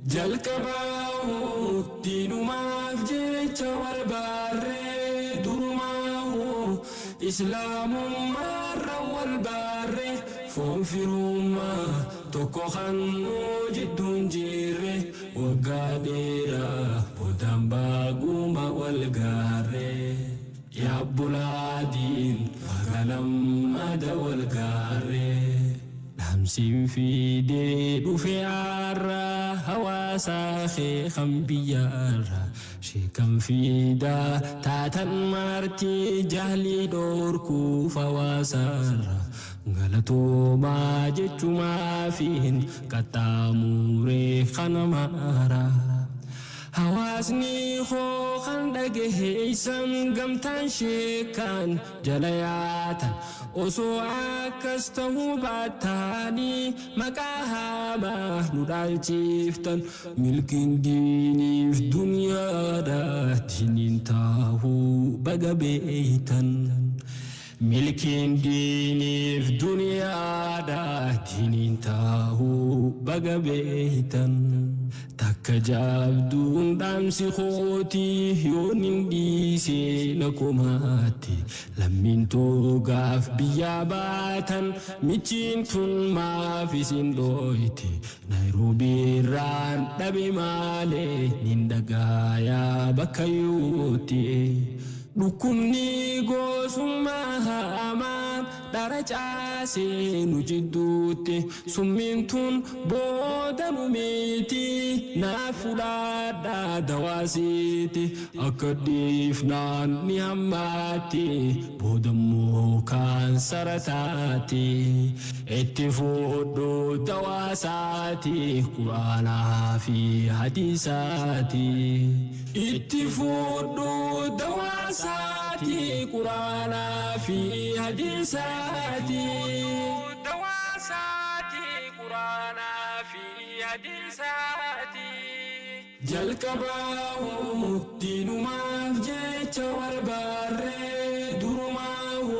Jalqabaahu diinumaaf jecha wal barree durumaahu islaamummaarra wal barre foon firummaa tokko kan nu jidduun jirre waggaa dheeraa boodaan baaguma wal gaarre. Yaa obbolaadiin baga lammada wal gaarre. Dhaamsiin fiidee dhufe har'a hawaasaa kee kan biyyaarra. Sheekan fiidaa taatan marti jahlii dhoorkuuf hawaasaarra. Galatoomaa jechumaafiin qaxxaamuree kana maara. Hawaasni koo kan dhagaheessan gamtaan sheekan jala yaatan osoo akkas ta'uu baataanii maqaa hamaa nu dhaalchiftan milkiin diiniif duniyaadha diiniin taahuu baga beeytan. Milkiin diiniif duniyaadha diiniin taahuu baga beeytan. Takka jaabduun dhaamsi kooti yoon hin dhiisee na komaatti lammiin toogaaf biyyaa baatan michiin tun maaf isin dhooyti Naayiroobii irraan dhabe maalee nin dhagaayaa bakka yuutti. Dhukkubni gosummaa hamaan dhara caasee nu jidduutti summiin tun booda nu miti naaf fudhadhaa dawaasiiti akka dhiifnaan ni hammaatti boodammoo kaansara taati itti fudhu dawaasaati quraanaa fi hadiisaati. Itti fudhu dawaasaati quraanaa fi hadiisaati. Dawaasaati quraanaa fi hadiisaati. Jalqabaahu diinumaaf jecha wal barree durumaahu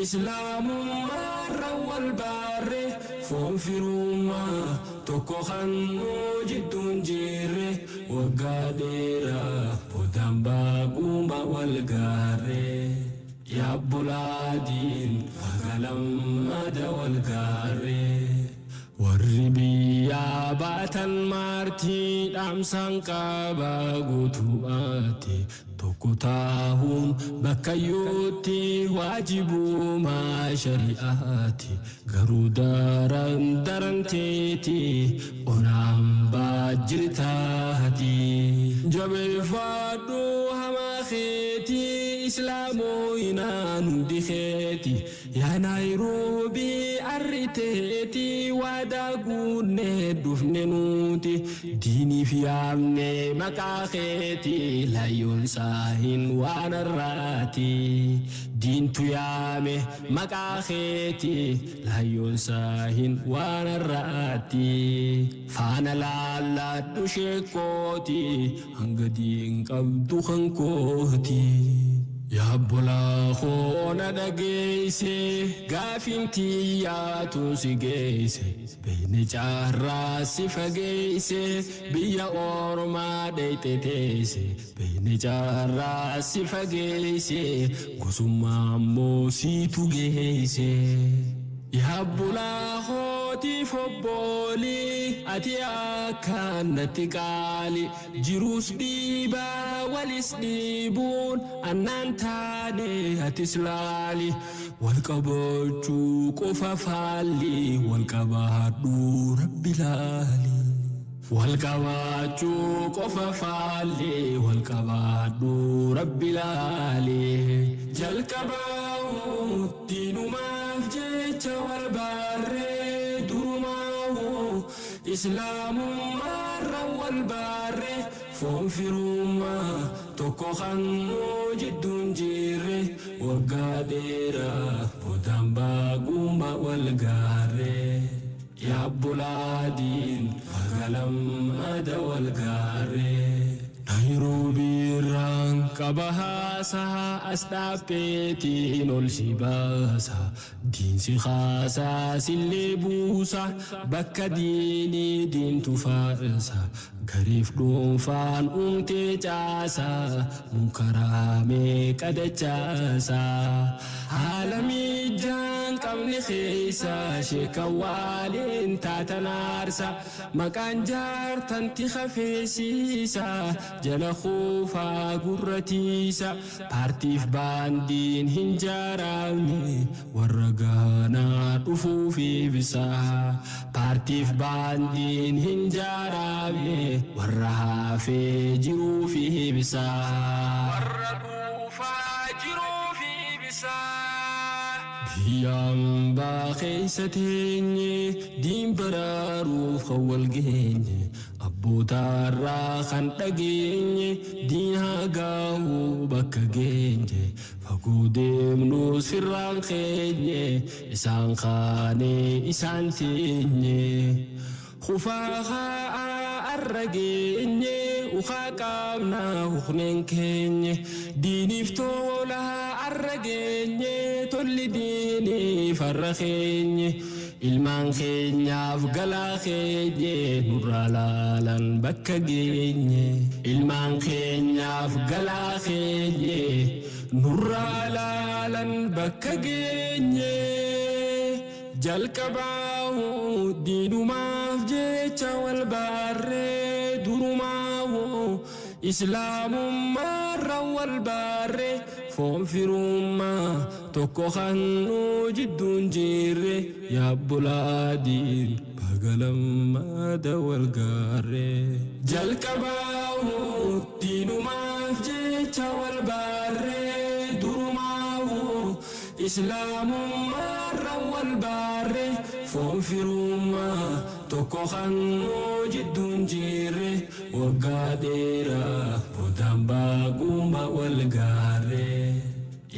islaamummaarra wal barre foon firummaa tokko kan nu jidduun jirre waggaa dheeraa boodaan baaguma wal gaarre. Yaa obbolaadiin baga lammada wal gaarre. Warri biyyaa baatan maartii dhaamsaan qaba guutummaatti tokko taahuun bakkayyuutti waajibuma shari'aati garuu daran daranteeti onaan baajjirtaati. Jabeeffadhu hamaa keeti islaamooyinaan hundi keeti yaa Naayiroobii arriteeti waadaa guunnee dhufne nuti diiniif yaamne maqaa keeti layyoon saahin waan har'aati diintu yaame maqaa keeti layyoon saahin waan har'aati faana laalladhu sheekkooti hanga diin qabdu kan kooti. Yaa obbolaa koo na dhageesse gaafiin tiyyaatu si geesse beekni caarraa si fageesse biyya ormaa dheeyxe teesse beekni caarraa si fageesse gosummaa ammoo siitu geesse. Yaa obbolaa kootiif obboolii ati akkaan natti qaali jiruus dhiibaa walis dhiibuun annaan taane atis laali wal qabachuu qofa faalli wal qabaadhu rabbi laali. Wal qabaachuu qofa faalli wal qabaadhu rabbi laali. Jalqabaahu diinumaaf jecha wal barree durumaahu islaamummaarra wal barre foon firummaa tokko kan nu jidduun jirre waggaa dheeraa boodaan baaguma wal gaarre. Yaa obbolaadiin baga lammada wal gaarre. Naayiroobiirraan qaba haasaa, as dhaabbeetiin ol si baasa. Diinsi haasaa sillee buusa, bakka diinii diintu faarsa. Gariif dhuunfaan uumtee caasa, munkaraa meeqa dachaasa. Haala miijaan qabne keessa sheeka waaliin taatan aarsa. Maqaan jaartanti hafeesiisa, jala kuufaa gurratiisa. Paartiif baandiin hin jaaramne, warra gaanaa dhufuuf ibsa. Paartiif baandiin hin jaaramne, warra hafee jiruuf ibsa. Warra dhufaa jiruuf ibsa. Biyya hambaa keessa teenye diin baraaruuf kan wal geenye, abbootaarraa kan dhageenye, diin haa gaahuu bakka geenye. Fagoo deemnu sirraan keenye, isaan kaanee isaan teenye. Kufaa haa arra geenye, ukaa qaabnaa hukneen keenye. Diiniif tola arra geenye, tolli diiniif har'a keenye. Ilmaan keenyaaf galaa keenye, nurraa laalan bakka geenye. Ilmaan keenyaaf galaa keenye, nurraa laalan bakka geenye. Jalqabaahu diinumaaf jecha wal baarree, durumaahu islaamummaarra wal baarree. Foon firummaa tokko kan nu jidduun jirre, yaabbulaadiin bagalammaada wal gaarree. Jalqabaahu diinumaaf jecha wal baarree, durumaahu islaamummaarra wal baarree. Foon firummaa tokko kan nu jidduun jirre, waggaa dheeraa boodaan baaguma wal gaarree.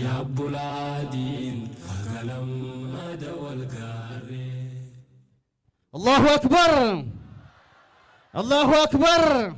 Yaabbulaadiin bagalammaada wal gaarree. الله أكبر، الله أكبر.